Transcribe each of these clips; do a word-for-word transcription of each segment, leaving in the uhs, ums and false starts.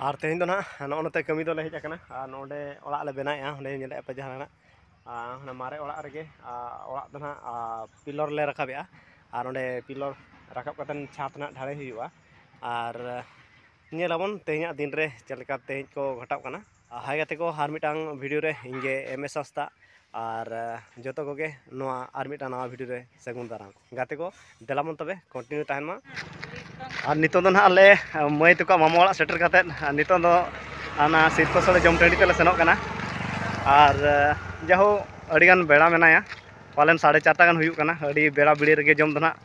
ᱟᱨ ᱛᱮᱦᱮᱧ ᱫᱚ ᱱᱟᱦᱟᱜ ᱱᱚᱜᱼᱚ ᱱᱚᱛᱮ ᱠᱟᱹᱢᱤ ᱫᱚᱞᱮ ᱦᱮᱡ ᱟᱠᱟᱱᱟ᱾ ᱟᱨ ᱱᱚᱰᱮ ᱚᱲᱟᱜ ᱞᱮ ᱵᱮᱱᱟᱣᱮᱫᱼᱟ, ᱚᱸᱰᱮ ᱧᱮᱞᱮᱫᱼᱟ ᱯᱮ ᱡᱟᱦᱟᱸ ᱱᱟᱦᱟᱜ, ᱟᱨ ᱚᱱᱟ ᱢᱟᱨᱮ ᱚᱲᱟᱜ ᱨᱮᱜᱮ, ᱟᱨ ᱚᱲᱟᱜ ᱫᱚ ᱱᱟᱦᱟᱜ, ᱟᱨ ᱯᱤᱞᱚᱨ ᱞᱮ ᱨᱟᱠᱟᱵᱮᱜᱼᱟ᱾ ᱟᱨ ᱚᱸᱰᱮ ᱯᱤᱞᱚᱨ ᱨᱟᱠᱟᱵ ᱠᱟᱛᱮᱫ ᱪᱷᱟᱛ ᱱᱟᱦᱟᱜ ᱰᱷᱟᱹᱞᱟᱹᱭ ᱦᱩᱭᱩᱜᱼᱟ᱾ ᱟᱨ ᱧᱮᱞᱟᱵᱚᱱ ᱛᱮᱦᱮᱧᱟᱜ ᱫᱤᱱ ᱨᱮ ᱪᱮᱫ ᱞᱮᱠᱟ ᱛᱮᱦᱮᱧ ᱠᱚ ᱜᱷᱟᱴᱟᱣ ᱠᱟᱱᱟ᱾ ᱦᱟᱭ ᱜᱟᱛᱮ ᱠᱚ, ᱟᱨ ᱢᱤᱫᱴᱟᱝ ᱵᱷᱤᱰᱤᱭᱳ ᱨᱮ ᱤᱧ ᱜᱮ ᱮᱢ ᱮᱥ ᱦᱟᱸᱥᱫᱟ᱾ ᱟᱨ ᱡᱚᱛᱚ ᱠᱚᱜᱮ ᱱᱚᱣᱟ ᱟᱨ ᱢᱤᱫᱴᱟᱝ ᱱᱟᱣᱟ ᱵᱷᱤᱰᱤᱭᱳ ᱨᱮ ᱥᱟᱹᱜᱩᱱ ᱫᱟᱨᱟᱢ᱾ ᱜᱟᱛᱮ ᱠᱚ, ᱫᱮᱞᱟ ᱵᱚᱱ ᱛᱚᱵᱮ ᱠᱚᱱᱴᱤᱱᱤᱭᱩ ᱛᱟᱦᱮᱱ ᱢᱟ᱾ ᱟᱨ ᱱᱤᱛᱚᱜ ᱫᱚ ᱱᱟᱦᱟᱜ ᱟᱞᱮ ᱢᱟᱹᱭ ᱛᱟᱠᱚᱣᱟᱜ ᱢᱟᱢᱟ ᱚᱲᱟᱜ ᱥᱮᱴᱮᱨ ᱠᱟᱛᱮᱫ, ᱱᱤᱛᱚᱜ ᱫᱚ ᱚᱱᱟ ᱥᱤᱨᱯᱟᱹ ᱥᱳᱲᱮ ᱡᱚᱢ ᱴᱟᱺᱰᱤ ᱛᱮᱞᱮ ᱥᱮᱱᱚᱜ ᱠᱟᱱᱟ᱾ ᱟᱨ ᱡᱟᱦᱳ, ᱟᱹᱰᱤᱜᱟᱱ ᱵᱮᱲᱟ ᱢᱮᱱᱟᱭᱟ, ᱯᱟᱞᱮᱱ ᱥᱟᱲᱮ ᱪᱟᱨᱴᱟ ᱜᱟᱱ ᱦᱩᱭᱩᱜ ᱠᱟᱱᱟ᱾ ᱟᱹᱰᱤ ᱵᱮᱲᱟ ᱵᱤᱲᱤ ᱨᱮᱜᱮ ᱡᱚᱢ ᱫᱚ ᱱᱟᱦᱟᱜ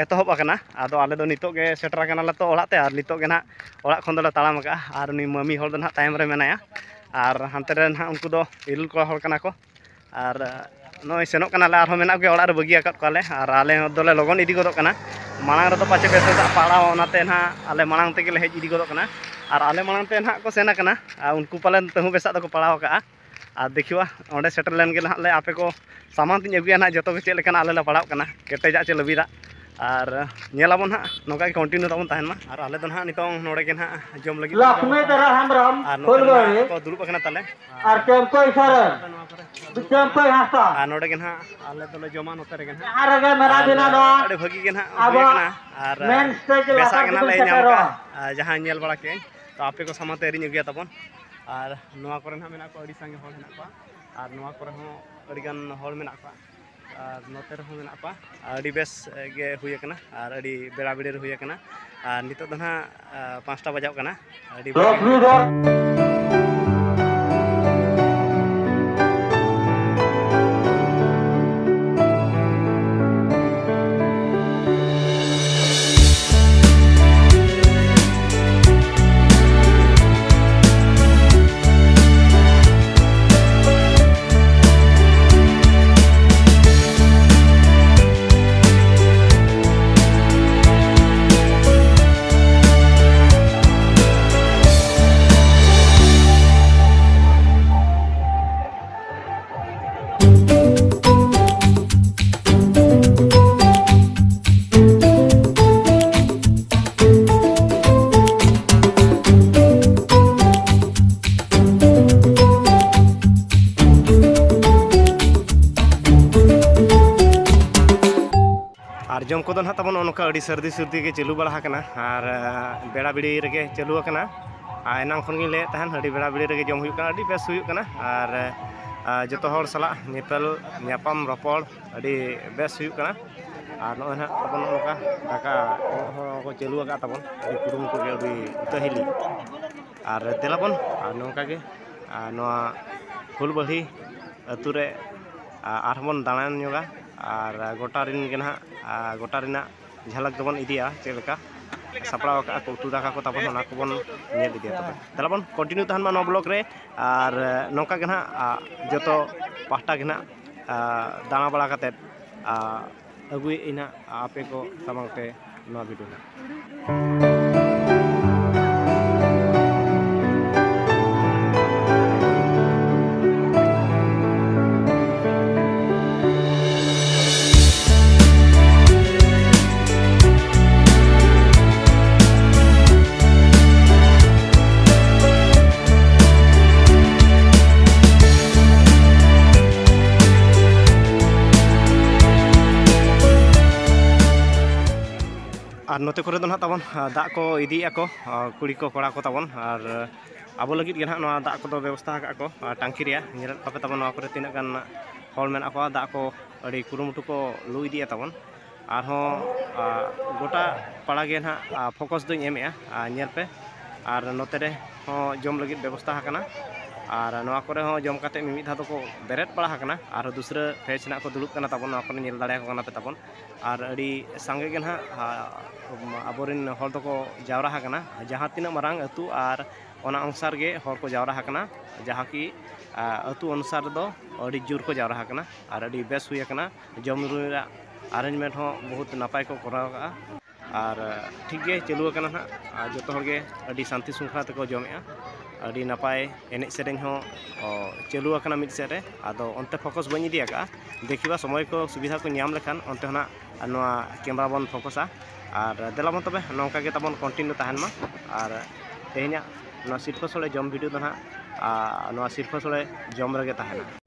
ᱮᱛᱚᱦᱚᱵ ᱟᱠᱟᱱᱟ᱾ ᱟᱫᱚ ᱟᱞᱮ ᱫᱚ ᱱᱤᱛᱚᱜ ᱜᱮ ᱥᱮᱴᱮᱨ ᱟᱠᱟᱱᱟᱞᱮ ᱛᱚ ᱚᱲᱟᱜ ᱛᱮ, ᱟᱨ ᱱᱤᱛᱚᱜ ᱜᱮ ᱱᱟᱦᱟᱜ ᱚᱲᱟᱜ ᱠᱷᱚᱱ ᱫᱚᱞᱮ ᱛᱟᱲᱟᱢ ᱟᱠᱟᱜᱼᱟ᱾ ᱟᱨ ᱩᱱᱤ ᱢᱟᱹᱢᱤ ᱦᱚᱲ ᱫᱚ ᱱᱟᱦᱟᱜ ᱛᱟᱭᱚᱢ ᱨᱮ ᱢᱮᱱᱟᱭᱟ, ᱟᱨ ᱦᱟᱱᱛᱮ ᱨᱮ ᱱᱟᱦᱟᱜ ᱩᱱᱠᱩ ᱫᱚ ᱤᱨᱤᱞ ᱠᱚᱲᱟ ᱦᱚᱲ ᱠᱟᱱᱟ ᱠᱚ᱾ ᱟᱨ ᱱᱚᱜᱼᱚᱭ ᱥᱮᱱᱚᱜ ᱠᱟᱱᱟᱞᱮ, ᱟᱨᱦᱚᱸ ᱢᱮᱱᱟᱜ ᱠᱚᱜᱮᱭᱟ ᱚᱲᱟᱜ ᱨᱮ, ᱵᱟᱹᱜᱤ ᱟᱠᱟᱫ ᱠᱚᱣᱟᱞᱮ᱾ ᱟᱨ ᱟᱞᱮ ᱫᱚᱞᱮ ᱞᱚᱜᱚᱱ ᱤᱫᱤ ᱜᱚᱫᱚᱜ ᱠᱟᱱᱟ, ᱢᱟᱲᱟᱝ ᱨᱮᱫᱚ ᱯᱟᱪᱮ ᱵᱮᱥ ᱫᱟᱜ ᱯᱟᱲᱟᱣ, ᱚᱱᱟᱛᱮ ᱱᱟᱦᱟᱜ ᱟᱞᱮ ᱢᱟᱲᱟᱝ ᱛᱮᱜᱮᱞᱮ ᱦᱮᱡ ᱤᱫᱤ ᱜᱚᱫᱚᱜ ᱠᱟᱱᱟ᱾ ᱟᱨ ᱟᱞᱮ ᱢᱟᱲᱟᱝ ᱛᱮ ᱱᱟᱦᱟᱜ ᱠᱚ ᱥᱮᱱ ᱟᱠᱟᱱᱟ, ᱟᱨ ᱩᱱᱠᱩ ᱯᱟᱞᱮᱱ ᱛᱟᱹᱦᱩ ᱵᱮᱥᱟᱜ ᱫᱚᱠᱚ ᱯᱟᱲᱟᱣ ᱟᱠᱟᱜᱼᱟ᱾ ᱟᱨ ᱫᱮᱠᱷᱤᱣᱟ, ᱚᱸᱰᱮ ᱥᱮᱴᱮᱨ ᱞᱮᱱ ᱜᱮ ᱱᱟᱦᱟᱜ ᱞᱮ ᱟᱯᱮ ᱠᱚ ᱥᱟᱢᱟᱝ ᱛᱤᱧ ᱟᱹᱜᱩᱭᱟ ᱱᱟᱦᱟᱜ, ᱡᱚᱛᱚ ᱜᱮ ᱪᱮᱫ ᱞᱮᱠᱟᱱᱟᱜ ᱟᱞᱮ ᱞᱮ ᱯᱟᱲᱟᱣ ᱠᱟᱱᱟ, ᱠᱮᱴᱮᱡᱟᱜ ᱪᱮ ᱞᱟᱹᱵᱤᱫᱟᱜ᱾ ᱟᱨ ᱧᱮᱞᱟᱵᱚᱱ ᱦᱟᱸᱜ, ᱱᱚᱝᱠᱟ ᱜᱮ ᱠᱚᱱᱴᱤᱱᱤᱭᱩ ᱛᱟᱵᱚᱱ ᱛᱟᱦᱮᱱ ᱢᱟ᱾ ᱟᱨ ᱟᱞᱮ ᱫᱚ ᱱᱟᱦᱟᱜ ᱱᱤᱛᱚᱝ ᱱᱚᱰᱮ ᱜᱮ ᱱᱟᱦᱟᱜ ᱡᱚᱢ ᱞᱟᱹᱜᱤᱫ ᱞᱮ ᱞᱚᱠᱷᱢᱤ ᱡᱚᱢᱟ᱾ ᱫᱟᱨᱟ ᱦᱮᱢᱵᱨᱚᱢ, ᱟᱨ ᱱᱚᱛᱮ ᱨᱮ ᱯᱷᱩᱞᱵᱟᱲᱤ᱾ ᱱᱟᱦᱟᱜ ᱠᱚ ᱫᱩᱲᱩᱵ ᱟᱠᱟᱱᱟ ᱛᱟᱞᱮ᱾ ᱟᱨ ᱪᱟᱹᱢᱯᱟᱹᱭ ᱥᱚᱨᱮᱱ᱾ ᱱᱚᱣᱟ ᱠᱚᱨᱮ ᱫᱩᱲᱩᱵ ᱪᱟᱹᱢᱯᱟᱹᱭ ᱦᱟᱸᱥᱫᱟ᱾ ᱟᱨ ᱱᱚᱰᱮ ᱜᱮ ᱱᱟᱦᱟᱜ ᱟᱞᱮ ᱫᱚᱞᱮ ᱡᱚᱢᱟ ᱱᱚᱛᱮ ᱨᱮᱜᱮ ᱱᱟᱦᱟᱜ᱾ ᱡᱟᱦᱟᱸ ᱨᱮᱜᱮ ᱢᱮᱱᱟᱜ ᱟᱨ ᱵᱤᱱᱟ ᱱᱚᱣᱟ ᱟᱹᱰᱤ ᱵᱷᱟᱹᱜᱤ ᱜᱮ ᱱᱟᱦᱟᱜ ᱦᱩᱭ ᱟᱵᱚᱣᱟᱜ ᱟᱠᱟᱱᱟ᱾ ᱟᱨ ᱢᱮᱱ ᱥᱴᱮᱡᱽ ᱵᱮᱥᱟᱜ ᱞᱟᱛᱟᱨ ᱜᱮ ᱱᱟᱦᱟᱜ ᱞᱮ ᱛᱮᱵᱤᱱ ᱧᱟᱢ ᱥᱮᱴᱮᱨᱚᱜᱼᱟ᱾ ᱟᱠᱟᱫᱼᱟ᱾ ᱟᱨ ᱡᱟᱦᱟᱸ ᱧᱮᱞ ᱵᱟᱲᱟ ᱠᱮᱫ ᱟᱹᱧ, ᱛᱚ ᱟᱯᱮ ᱠᱚ ᱥᱟᱢᱟᱝ ᱛᱮ ᱟᱹᱨᱤᱧ ᱟᱹᱜᱩᱭᱟ ᱛᱟᱵᱚᱱ᱾ ᱟᱨ ᱱᱚᱣᱟ ᱠᱚᱨᱮ ᱱᱟᱦᱟᱜ ᱢᱮᱱᱟᱜ ᱠᱚᱣᱟ, ᱟᱹᱰᱤ ᱥᱟᱸᱜᱮ ᱦᱚᱲ ᱢᱮᱱᱟᱜ ᱠᱚᱣᱟ᱾ ᱟᱨ ᱱᱚᱣᱟ ᱠᱚᱨᱮ ᱦᱚᱸ ᱟᱹᱰᱤᱜᱟᱱ ᱦᱚᱲ ᱢᱮᱱᱟᱜ ᱠᱚᱣᱟ᱾ ᱟᱨ ᱱᱚᱛᱮ ᱨᱮᱦᱚᱸ ᱢᱮᱱᱟᱜ ᱠᱚᱣᱟ᱾ ᱟᱹᱰᱤ ᱵᱮᱥ ᱜᱮ ᱦᱩᱭ ᱟᱠᱟᱱᱟ ᱟᱨ ᱟᱹᱰᱤ ᱵᱮᱲᱟ ᱵᱮᱲᱤ ᱨᱮ ᱦᱩᱭ ᱟᱠᱟᱱᱟ᱾ ᱟᱨ ᱱᱤᱛᱚᱜ ᱫᱚ ᱱᱟᱦᱟᱜ, ᱟᱨ, ᱯᱟᱸᱪᱴᱟ ᱵᱟᱡᱟᱣ ᱠᱟᱱᱟ᱾ ᱟᱹᱰᱤ ᱵᱮᱲᱟ ᱵᱮᱲᱤ ᱨᱮ᱾ ᱱᱟᱦᱟᱜ ᱛᱟᱵᱚᱱ ᱱᱚᱜᱼᱚ ᱱᱚᱝᱠᱟ ᱟᱹᱰᱤ ᱥᱟᱹᱨᱫᱤ ᱥᱟᱹᱨᱫᱤ ᱜᱮ ᱪᱟᱹᱞᱩ ᱵᱟᱲᱟ ᱟᱠᱟᱱᱟ, ᱟᱨ ᱵᱮᱲᱟ ᱵᱤᱲᱤ ᱨᱮᱜᱮ ᱪᱟᱹᱞᱩ ᱟᱠᱟᱱᱟ᱾ ᱟᱨ ᱮᱱᱟᱝ ᱠᱷᱚᱱ ᱜᱤᱧ ᱞᱟᱹᱭᱮᱫ ᱛᱟᱦᱮᱱ, ᱟᱹᱰᱤ ᱵᱮᱲᱟ ᱵᱤᱲᱤ ᱨᱮᱜᱮ ᱡᱚᱢ ᱦᱩᱭᱩᱜ ᱠᱟᱱᱟ, ᱟᱹᱰᱤ ᱵᱮᱥ ᱦᱩᱭᱩᱜ ᱠᱟᱱᱟ᱾ ᱟᱨ ᱡᱚᱛᱚ ᱦᱚᱲ ᱥᱟᱞᱟᱜ ᱧᱮᱯᱮᱞ ᱧᱟᱯᱟᱢ ᱨᱚᱯᱚᱲ ᱟᱹᱰᱤ ᱵᱮᱥ ᱦᱩᱭᱩᱜ ᱠᱟᱱᱟ᱾ ᱟᱨ ᱱᱚᱜᱼᱚᱭ ᱱᱟᱦᱟᱜ ᱛᱟᱵᱚᱱ ᱱᱚᱜᱼᱚ ᱱᱚᱝᱠᱟ ᱫᱟᱠᱟ ᱦᱚᱸ ᱠᱚ ᱪᱟᱹᱞᱩ ᱟᱠᱟᱫ ᱛᱟᱵᱚᱱ, ᱟᱹᱰᱤ ᱠᱩᱨᱩᱢᱩᱴᱩ ᱜᱮ, ᱟᱹᱰᱤ ᱩᱛᱟᱹᱦᱤᱞᱤ᱾ ᱟᱨ ᱫᱮᱞᱟᱵᱚᱱ ᱟᱨ ᱱᱚᱝᱠᱟ ᱜᱮ ᱟᱨ ᱱᱚᱣᱟ ᱯᱷᱩᱞᱵᱟᱹᱲᱤ ᱟᱹᱛᱩ ᱨᱮ ᱟᱨᱦᱚᱸ ᱵᱚᱱ ᱫᱟᱬᱟᱱ ᱧᱚᱜᱟ, ᱟᱨ ᱜᱚᱴᱟ ᱨᱮᱱ ᱜᱮ ᱱᱟᱦᱟᱜ ᱜᱚᱴᱟ ᱨᱮᱱᱟᱜ ᱡᱷᱟᱞᱟᱠ ᱫᱚᱵᱚᱱ ᱤᱫᱤᱭᱟ, ᱪᱮᱫ ᱞᱮᱠᱟ ᱥᱟᱯᱲᱟᱣ ᱟᱠᱟᱫᱼᱟ ᱠᱚ ᱩᱛᱩ ᱫᱟᱠᱟ ᱠᱚ ᱛᱟᱵᱚᱱ, ᱚᱱᱟ ᱠᱚᱵᱚᱱ ᱧᱮᱞ ᱤᱫᱤᱭᱟ᱾ ᱛᱚᱵᱮ ᱫᱮᱞᱟᱵᱚᱱ ᱠᱚᱱᱴᱤᱱᱤᱭᱩ ᱛᱟᱦᱮᱱ ᱢᱟ ᱱᱚᱣᱟ ᱵᱞᱚᱜ ᱨᱮ, ᱟᱨ ᱱᱚᱝᱠᱟ ᱜᱮ ᱱᱟᱦᱟᱜ ᱡᱚᱛᱚ ᱯᱟᱦᱴᱟ ᱜᱮ ᱱᱟᱦᱟᱜ ᱫᱟᱬᱟ ᱵᱟᱲᱟ ᱠᱟᱛᱮᱫ ᱟᱹᱜᱩᱭᱮᱫ ᱟᱹᱧ ᱱᱟᱦᱟᱜ ᱟᱯᱮ ᱠᱚ ᱥᱟᱢᱟᱝ ᱛᱮ ᱱᱚᱣᱟ ᱵᱷᱤᱰᱤᱭᱳ ᱱᱟᱦᱟᱜ᱾ ᱟᱨ ᱱᱚᱛᱮ ᱠᱚᱨᱮ ᱫᱚ ᱱᱟᱦᱟᱜ ᱛᱟᱵᱚᱱ ᱫᱟᱜ ᱠᱚ ᱤᱫᱤᱭᱮᱫᱼᱟ ᱠᱚ ᱠᱩᱲᱤ ᱠᱚ ᱠᱚᱲᱟ ᱠᱚ ᱛᱟᱵᱚᱱ᱾ ᱟᱨ ᱟᱵᱚ ᱞᱟᱹᱜᱤᱫ ᱜᱮ ᱱᱟᱦᱟᱜ ᱱᱚᱣᱟ ᱫᱟᱜ ᱠᱚᱫᱚ ᱵᱮᱵᱚᱥᱛᱷᱟ ᱟᱠᱟᱫᱼᱟ ᱠᱚ ᱴᱟᱝᱠᱤ ᱨᱮᱭᱟᱜ᱾ ᱧᱮᱞᱮᱫ ᱠᱚᱣᱟᱯᱮ ᱛᱟᱵᱚᱱ ᱱᱚᱣᱟ ᱠᱚᱨᱮ ᱛᱤᱱᱟᱹᱜ ᱜᱟᱱ ᱦᱚᱲ ᱢᱮᱱᱟᱜ ᱠᱚᱣᱟ, ᱫᱟᱜ ᱠᱚ ᱟᱹᱰᱤ ᱠᱩᱨᱩᱢᱩᱴᱩ ᱠᱚ ᱞᱩ ᱤᱫᱤᱭᱮᱫᱼᱟ ᱛᱟᱵᱚᱱ᱾ ᱟᱨᱦᱚᱸ ᱜᱚᱴᱟ ᱯᱟᱲᱟ ᱜᱮ ᱱᱟᱦᱟᱜ ᱯᱷᱳᱠᱟᱥ ᱫᱚᱧ ᱮᱢᱮᱫᱼᱟ, ᱧᱮᱞ ᱯᱮ᱾ ᱟᱨ ᱱᱚᱛᱮ ᱨᱮ ᱦᱚᱸ ᱡᱚᱢ ᱞᱟᱹᱜᱤᱫ ᱵᱮᱵᱚᱥᱛᱷᱟ ᱟᱠᱟᱱᱟ᱾ ᱟᱨ ᱱᱚᱣᱟ ᱠᱚᱨᱮ ᱦᱚᱸ ᱡᱚᱢ ᱠᱟᱛᱮ ᱢᱤᱢᱤᱫ ᱫᱷᱟᱣ ᱫᱚᱠᱚ ᱵᱮᱨᱮᱫ ᱵᱟᱲᱟ ᱟᱠᱟᱱᱟ, ᱟᱨ ᱫᱩᱥᱨᱟᱹ ᱯᱷᱮᱡᱽ ᱨᱮᱱᱟᱜ ᱠᱚ ᱫᱩᱲᱩᱵ ᱠᱟᱱᱟ ᱛᱟᱵᱚᱱ, ᱱᱚᱣᱟ ᱠᱚᱨᱮ ᱧᱮᱞ ᱫᱟᱲᱮᱭᱟᱠᱚ ᱠᱟᱱᱟ ᱯᱮ ᱛᱟᱵᱚᱱ᱾ ᱟᱨ ᱟᱹᱰᱤ ᱥᱟᱸᱜᱮ ᱜᱮ ᱱᱟᱦᱟᱜ ᱟᱵᱚᱨᱮᱱ ᱦᱚᱲ ᱫᱚᱠᱚ ᱡᱟᱣᱨᱟ ᱟᱠᱟᱱᱟ᱾ ᱡᱟᱦᱟᱸ ᱛᱤᱱᱟᱹᱜ ᱢᱟᱨᱟᱝ ᱟᱹᱛᱩ ᱟᱨ ᱚᱱᱟ ᱚᱱᱩᱥᱟᱨ ᱜᱮ ᱦᱚᱲ ᱠᱚ ᱡᱟᱣᱨᱟ ᱟᱠᱟᱱᱟ, ᱡᱟᱦᱟᱸ ᱠᱤ ᱟᱹᱛᱩ ᱚᱱᱩᱥᱟᱨ ᱫᱚ ᱟᱹᱰᱤ ᱡᱳᱨ ᱠᱚ ᱡᱟᱣᱨᱟ ᱟᱠᱟᱱᱟ ᱟᱨ ᱟᱹᱰᱤ ᱵᱮᱥ ᱦᱩᱭ ᱟᱠᱟᱱᱟ᱾ ᱡᱚᱢ ᱧᱩ ᱨᱮᱭᱟᱜ ᱟᱨᱮᱧᱡᱽᱢᱮᱱᱴ ᱦᱚᱸ ᱵᱚᱦᱩᱛ ᱱᱟᱯᱟᱭ ᱠᱚ ᱠᱚᱨᱟᱣ ᱟᱠᱟᱫᱼᱟ᱾ ᱟᱨ ᱴᱷᱤᱠ ᱜᱮ ᱪᱟᱹᱞᱩ ᱟᱠᱟᱱᱟ ᱱᱟᱦᱟᱜ, ᱟᱨ ᱡᱚᱛᱚ ᱦᱚᱲ ᱜᱮ ᱟᱹᱰᱤ ᱥᱟᱱᱛᱤ ᱥᱩᱠᱷᱱᱟ ᱛᱮᱠᱚ ᱡᱚᱢᱮᱜᱼᱟ᱾ ᱟᱹᱰᱤ ᱱᱟᱯᱟᱭ ᱮᱱᱮᱡ ᱥᱮᱨᱮᱧ ᱦᱚᱸ ᱪᱟᱹᱞᱩ ᱟᱠᱟᱱᱟ ᱢᱤᱫ ᱥᱮᱫ ᱨᱮ᱾ ᱟᱫᱚ ᱚᱱᱛᱮ ᱯᱷᱳᱠᱟᱥ ᱵᱟᱹᱧ ᱤᱫᱤ ᱟᱠᱟᱫᱼᱟ, ᱫᱮᱠᱷᱤᱵᱟ ᱥᱚᱢᱚᱭ ᱠᱚ ᱥᱩᱵᱤᱫᱷᱟ ᱠᱚ ᱧᱟᱢ ᱞᱮᱠᱷᱟᱱ ᱚᱱᱛᱮ ᱦᱚᱸ ᱱᱟᱜ ᱱᱚᱣᱟ ᱠᱮᱢᱮᱨᱟ ᱵᱚᱱ ᱯᱷᱳᱠᱟᱥᱟ᱾ ᱟᱨ ᱫᱮᱞᱟ ᱵᱚᱱ ᱛᱚᱵᱮ ᱱᱚᱝᱠᱟ ᱜᱮ ᱛᱟᱵᱚᱱ ᱠᱚᱱᱴᱤᱱᱤᱭᱩ ᱛᱟᱦᱮᱱ ᱢᱟ᱾ ᱟᱨ ᱛᱮᱦᱮᱧᱟᱜ ᱱᱚᱣᱟ ᱥᱤᱨᱯᱟᱹ ᱥᱳᱲᱮ ᱡᱚᱢ ᱵᱷᱤᱰᱤᱭᱳ ᱫᱚ ᱱᱟᱦᱟᱜ ᱱᱚᱣᱟ ᱥᱤᱨᱯᱟᱹ ᱥᱳᱲᱮ ᱡᱚᱢ ᱨᱮᱜᱮ ᱛᱟᱦᱮᱱᱟ᱾